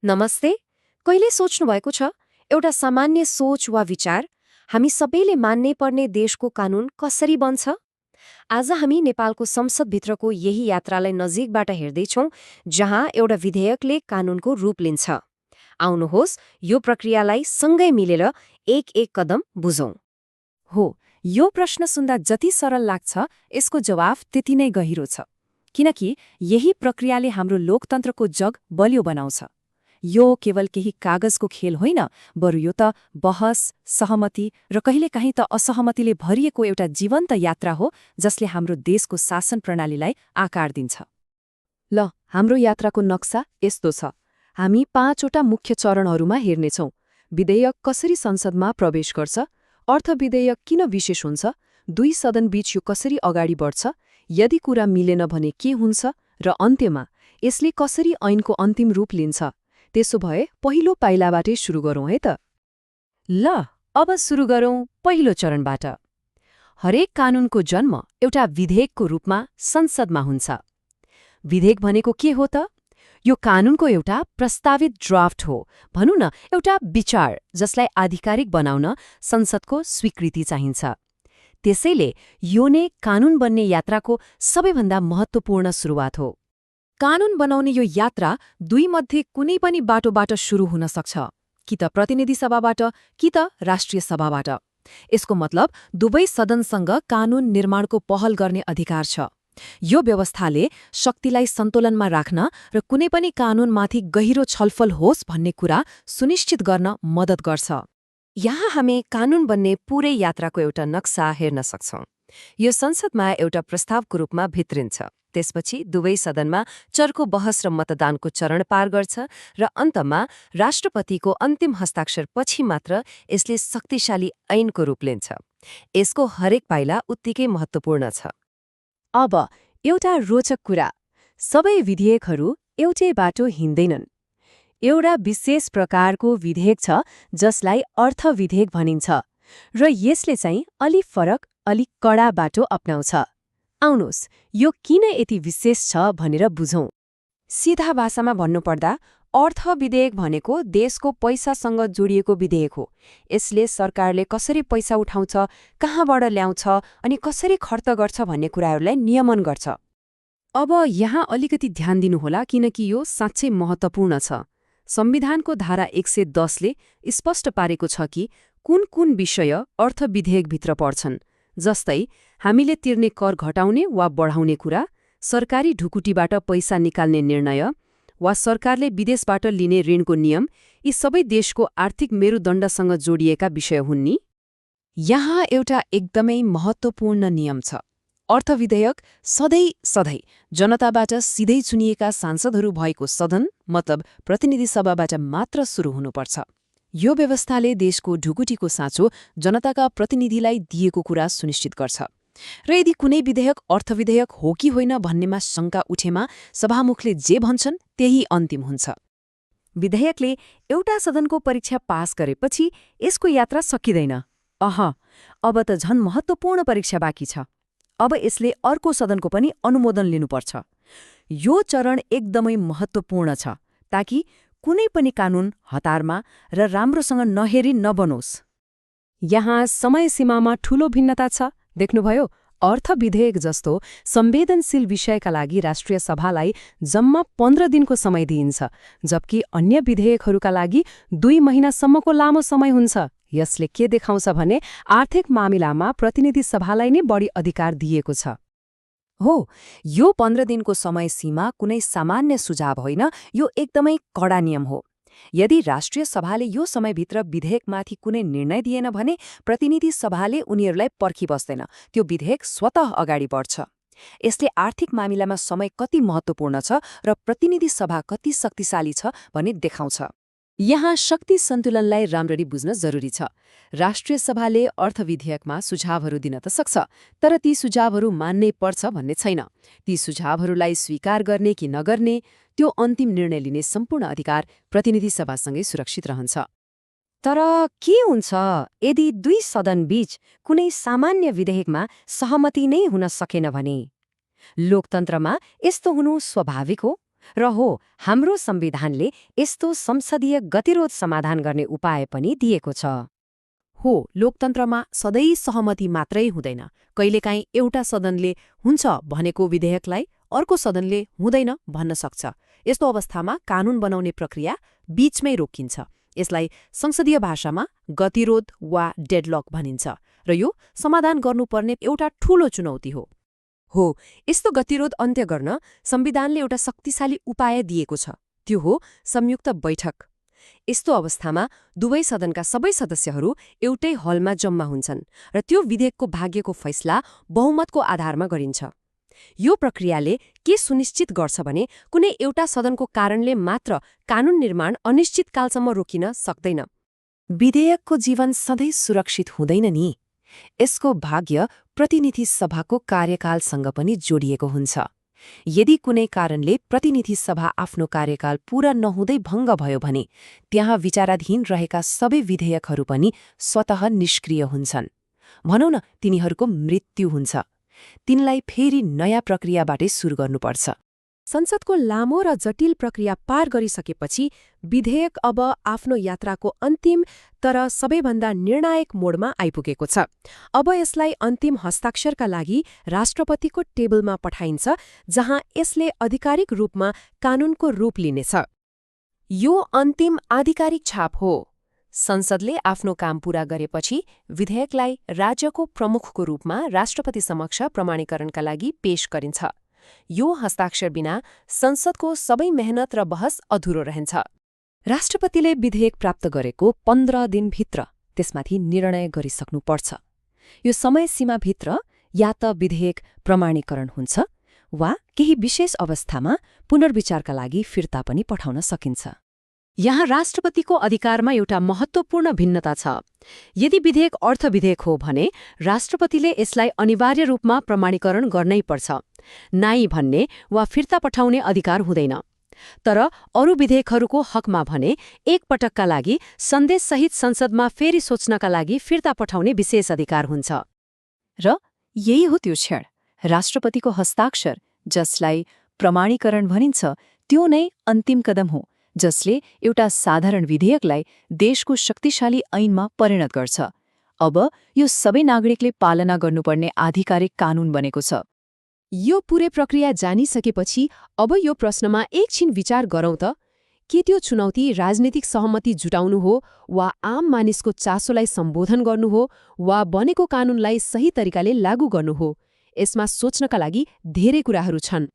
नमस्ते। कहिले सोच्नुभएको छ एउटा सामान्य सोच वा विचार हामी सबैले मान्नै पर्ने देशको कानून कसरी बन्छ? आज हामी नेपालको संसदभित्रको यही यात्रालाई नजिकबाट हेर्दैछौं, जहाँ एउटा विधेयकले कानूनको रूप लिन्छ। आउनुहोस् यो प्रक्रियालाई सँगै मिलेर एक एक कदम बुझौं। हो, यो प्रश्न सुन्दा जति सरल लाग्छ यसको जवाफ त्यति नै गहिरो छ, किनकि यही प्रक्रियाले हाम्रो लोकतन्त्रको जग बलियो बनाउँछ। यो केवल केही कागजको खेल होइन, बरु यो त बहस, सहमति र कहिलेकाहीँ त असहमतिले भरिएको एउटा जीवन्त यात्रा हो जसले हाम्रो देशको शासन प्रणालीलाई आकार दिन्छ। ल, हाम्रो यात्राको नक्सा यस्तो छ। हामी 5वटा मुख्य चरणहरूमा हेर्नेछौं। विधेयक कसरी संसदमा प्रवेश गर्छ, अर्थविधेयक किन विशेष हुन्छ, 2 सदनबीच यो कसरी अगाडि बढ्छ, यदि कुरा मिलेन भने के हुन्छ, र अन्त्यमा यसले कसरी ऐनको अन्तिम रूप लिन्छ। त्यसो भए पहिलो पाइलाबाटै सुरु गरौँ है त। ल, अब सुरु गरौँ पहिलो चरणबाट। हरेक कानूनको जन्म एउटा विधेयकको रूपमा संसदमा हुन्छ। विधेयक भनेको के हो त? यो कानूनको एउटा प्रस्तावित ड्राफ्ट हो, भनौँ न एउटा विचार जसलाई आधिकारिक बनाउन संसदको स्वीकृति चाहिन्छ। त्यसैले यो नै कानून बन्ने यात्राको सबैभन्दा महत्त्वपूर्ण सुरुवात हो। कानून बनाउने यो यात्रा 2 मध्ये कुनै पनि बाटोबाट सुरु हुन सक्छ, कि त प्रतिनिधि सभाबाट कि त राष्ट्रिय सभाबाट। यसको मतलब दुवै सदनसँग कानून निर्माणको पहल गर्ने अधिकार छ। यो व्यवस्थाले शक्तिलाई सन्तुलनमा राख्न र कुनै पनि कानूनमाथि गहिरो छलफल होस् भन्ने कुरा सुनिश्चित गर्न मद्दत गर्छ। यहाँ हामी कानून बन्ने पूरै यात्राको एउटा नक्सा हेर्न सक्छौं। यो संसदमा एउटा प्रस्तावको रूपमा भित्रिन्छ, त्यसपछि दुवै सदनमा चर्को बहस र मतदानको चरण पार गर्छ, र अन्तमा राष्ट्रपतिको अन्तिम हस्ताक्षरपछि मात्र यसले शक्तिशाली ऐनको रूप लिन्छ। यसको हरेक पाइला उत्तिकै महत्त्वपूर्ण छ। अब एउटा रोचक कुरा, सबै विधेयकहरू एउटै बाटो हिँड्दैनन्। एउटा विशेष प्रकारको विधेयक छ जसलाई अर्थविधेयक भनिन्छ, र यसले चाहिँ अलि फरक, अलि कडा बाटो अपनाउँछ। आउनुहोस् यो किन यति विशेष छ भनेर बुझौं। सिधा भाषामा भन्नुपर्दा अर्थविधेयक भनेको देशको पैसासँग जोडिएको विधेयक हो। यसले सरकारले कसरी पैसा उठाउँछ, कहाँबाट ल्याउँछ अनि कसरी खर्च गर्छ भन्ने कुराहरूलाई नियमन गर्छ। अब यहाँ अलिकति ध्यान दिनुहोला, किनकि यो साँच्चै महत्त्वपूर्ण छ। संविधानको धारा 110 ले स्पष्ट पारेको छ कि कुन विषय अर्थविधेयकभित्र पर्छन्, जस्तै हामीले तिर्ने कर घटाउने वा बढाउने कुरा, सरकारी ढुकुटीबाट पैसा निकाल्ने निर्णय, वा सरकारले विदेशबाट लिने ऋणको नियम। यी सबै देशको आर्थिक मेरुदण्डसँग जोडिएका विषय हुन् नि। यहाँ एउटा एकदमै महत्त्वपूर्ण नियम छ। अर्थविधेयक सधैँ जनताबाट सिधै चुनिएका सांसदहरू भएको सदन, मतलब प्रतिनिधि सभाबाट मात्र सुरु हुनुपर्छ। यो व्यवस्थाले देशको ढुकुटीको साँचो जनताका प्रतिनिधिलाई दिएको कुरा सुनिश्चित गर्छ। र यदि कुनै विधेयक अर्थविधेयक हो कि होइन भन्नेमा शङ्का उठेमा सभामुखले जे भन्छन् त्यही अन्तिम हुन्छ। विधेयकले एउटा सदनको परीक्षा पास गरेपछि यसको यात्रा सकिँदैन। अब त झन् महत्त्वपूर्ण परीक्षा बाँकी छ। अब यसले अर्को सदनको पनि अनुमोदन लिनुपर्छ। यो चरण एकदमै महत्त्वपूर्ण छ, ताकि कुनै पनि कानून हतारमा र राम्रोसँग नहेरी नबनोस्। यहाँ समय सीमामा ठूलो भिन्नता छ, देख्नुभयो। अर्थविधेयक जस्तो संवेदनशील विषयका लागि राष्ट्रिय सभालाई जम्मा 15 दिनको समय दिइन्छ, जबकि अन्य विधेयकहरूका लागि 2 महिनासम्मको लामो समय हुन्छ। यसले के देखाउँछ भने आर्थिक मामिलामा प्रतिनिधि सभालाई नै बढी अधिकार दिएको छ। हो, यो 15 दिनको समय सीमा कुनै सामान्य सुझाव होइन, यो एकदमै कडा नियम हो। यदि राष्ट्रिय सभाले यो समयभित्र विधेयकमाथि कुनै निर्णय दिएन भने प्रतिनिधि सभाले उनीहरूलाई पर्खिबस्दैन, त्यो विधेयक स्वतः अगाडि बढ्छ। यसले आर्थिक मामिलामा समय कति महत्त्वपूर्ण छ र प्रतिनिधि सभा कति शक्तिशाली छ भन्ने देखाउँछ। यहाँ शक्ति सन्तुलनलाई राम्ररी बुझ्न जरुरी छ। राष्ट्रिय सभाले अर्थविधेयकमा सुझावहरू दिन त सक्छ, तर ती सुझावहरू मान्नै पर्छ भन्ने छैन। ती सुझावहरूलाई स्वीकार गर्ने कि नगर्ने, त्यो अन्तिम निर्णय लिने सम्पूर्ण अधिकार प्रतिनिधि सभासँगै सुरक्षित रहन्छ। तर के हुन्छ यदि 2 सदनबीच कुनै सामान्य विधेयकमा सहमति नै हुन सकेन भने? लोकतन्त्रमा यस्तो हुनु स्वाभाविक हो। र हो, हाम्रो संविधानले यस्तो संसदीय गतिरोध समाधान गर्ने उपाय पनि दिएको छ। हो, लोकतन्त्रमा सधैँ सहमति मात्रै हुँदैन। कहिलेकाहीँ एउटा सदनले हुन्छ भनेको विधेयकलाई अर्को सदनले हुँदैन भन्न सक्छ। यस्तो अवस्थामा कानून बनाउने प्रक्रिया बीचमै रोकिन्छ। यसलाई संसदीय भाषामा गतिरोध वा डेडलक भनिन्छ र यो समाधान गर्नुपर्ने एउटा ठूलो चुनौती हो। हो, यस्तो गतिरोध अन्त्य गर्न संविधानले एउटा शक्तिशाली उपाय दिएको छ। त्यो हो संयुक्त बैठक। यस्तो अवस्थामा दुवै सदनका सबै सदस्यहरू एउटै हलमा जम्मा हुन्छन् र त्यो विधेयकको भाग्यको फैसला बहुमतको आधारमा गरिन्छ। यो प्रक्रियाले के सुनिश्चित गर्छ भने कुनै एउटा सदनको कारणले मात्र कानून निर्माण अनिश्चितकालसम्म रोकिन सक्दैन। विधेयकको जीवन सधैँ सुरक्षित हुँदैन नि। यसको भाग्य प्रतिनिधि सभाको कार्यकालसँग पनि जोडिएको हुन्छ। यदि कुनै कारणले प्रतिनिधि सभा आफ्नो कार्यकाल पूरा नहुँदै भङ्ग भयो भने त्यहाँ विचाराधीन रहेका सबै विधेयकहरू पनि स्वतः निष्क्रिय हुन्छन्। भनौँ न, तिनीहरूको मृत्यु हुन्छ। तिनलाई फेरि नयाँ प्रक्रियाबाटै सुरु गर्नुपर्छ। संसदको लामो र जटिल प्रक्रिया पार गरिसकेपछि विधेयक अब आफ्नो यात्राको अन्तिम तर सबैभन्दा निर्णायक मोडमा आइपुगेको छ। अब यसलाई अन्तिम हस्ताक्षरका लागि राष्ट्रपतिको टेबलमा पठाइन्छ, जहाँ यसले आधिकारिक रूपमा कानूनको रूप लिनेछ। यो अन्तिम आधिकारिक छाप हो। संसदले आफ्नो काम पूरा गरेपछि विधेयकलाई राज्यको प्रमुखको रूपमा राष्ट्रपति समक्ष प्रमाणीकरणका लागि पेश गरिन्छ। यो हस्ताक्षर बिना संसदको सबै मेहनत र बहस अधुरो रहन्छ। राष्ट्रपतिले विधेयक प्राप्त गरेको 15 दिनभित्र त्यसमाथि निर्णय गरिसक्नुपर्छ। यो समय सीमाभित्र या त विधेयक प्रमाणीकरण हुन्छ वा केही विशेष अवस्थामा पुनर्विचारका लागि फिर्ता पनि पठाउन सकिन्छ। यहाँ राष्ट्रपतिको अधिकारमा एउटा महत्त्वपूर्ण भिन्नता छ। यदि विधेयक अर्थविधेयक हो भने राष्ट्रपतिले यसलाई अनिवार्य रूपमा प्रमाणीकरण गर्नै पर्छ। नाई भन्ने वा फिर्ता पठाउने अधिकार हुँदैन। तर अरू विधेयकहरूको हकमा भने एक पटकका लागि सन्देशसहित संसदमा फेरि सोच्नका लागि फिर्ता पठाउने विशेष अधिकार हुन्छ। र यही हो त्यो क्षण, राष्ट्रपतिको हस्ताक्षर, जसलाई प्रमाणीकरण भनिन्छ, त्यो नै अन्तिम कदम हो, जसले एउटा साधारण विधेयकलाई देशको शक्तिशाली ऐनमा परिणत गर्छ। अब यो सबै नागरिकले पालना गर्नुपर्ने आधिकारिक कानून बनेको छ। यो पूरै प्रक्रिया जानिसकेपछि अब यो प्रश्नमा एकछिन विचार गरौँ त, के त्यो चुनौती राजनीतिक सहमति जुटाउनु हो वा आम मानिसको चासोलाई सम्बोधन गर्नु हो वा बनेको कानूनलाई सही तरिकाले लागू गर्नु हो? यसमा सोच्नका लागि धेरै कुराहरू छन्।